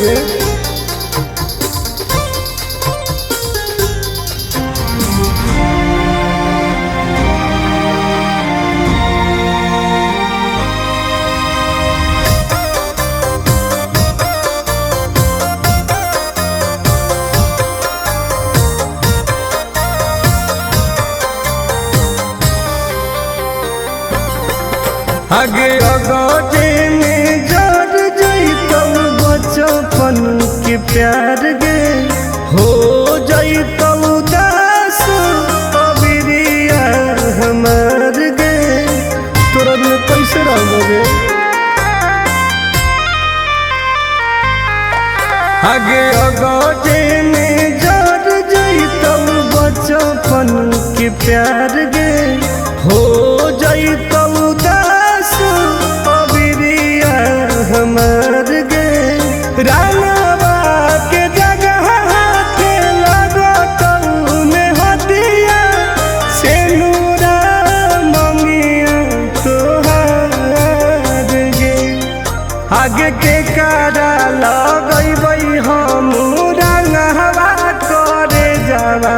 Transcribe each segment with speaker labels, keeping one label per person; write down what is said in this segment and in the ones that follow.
Speaker 1: गे। आगे अगजे में जर जैतौ बचपन के प्यार गे, हो जैतौ दास अबिरिया हमार गे। तोरा बिना कैसे रहबो? आगे अगजे में जर जैतौ बचपन के प्यार गे, हो जैतौ दास अबिरिया हमार गे। रानवा के जगह हाथे लगतौ में हदिया, सेनुरा मंगिया तोहार गे। आगे के कारा लगैबै हम रंगवा करे जावा,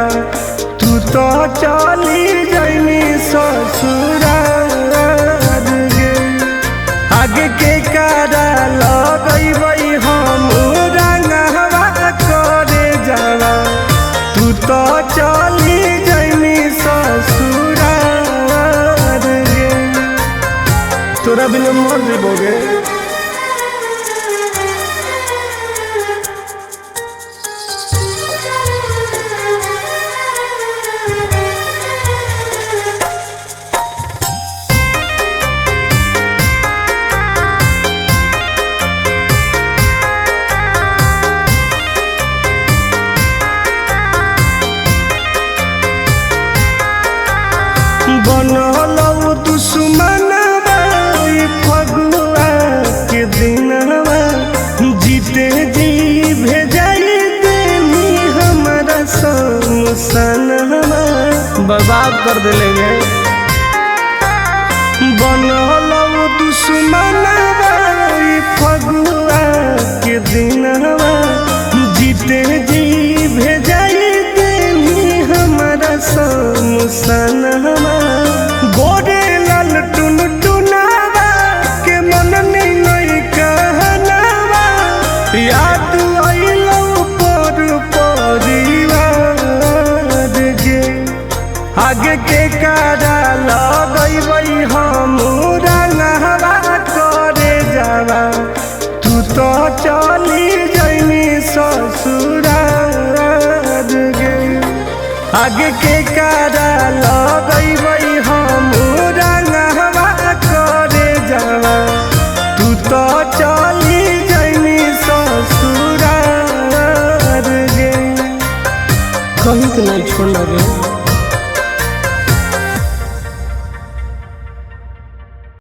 Speaker 1: तू तो चली जैनी ससुरार गे। आगे के कारा लगैबै हम रंगवा करे जावा, तू तो चली जैनी ससुरार गे। तोरा बिना मर जेबो गे। बनलौ दुश्मनवा फगुआ के दिनवा, जीते जी भेजाई देनी हमारा शमशानवा, बर्बाद कर दिले गे। बनलौ दुश्मनवा फगुआ के दिनवा, जीते जी भेजाई देनी हमारा शमशानवा। गोरे लाल टुन टुनावा के मन नहीं कहनावा, याद अइलौ पर परिवार गे। आगे के कारा लगैबै हम रंगवा करे जावा, तू तो चली जैनी ससुरार गे। आगे के कारा लगैबै हम रंगवा करे जावा, तू तो चली जैनी ससुरार गे। कहीं के नहीं छोड़ना गे।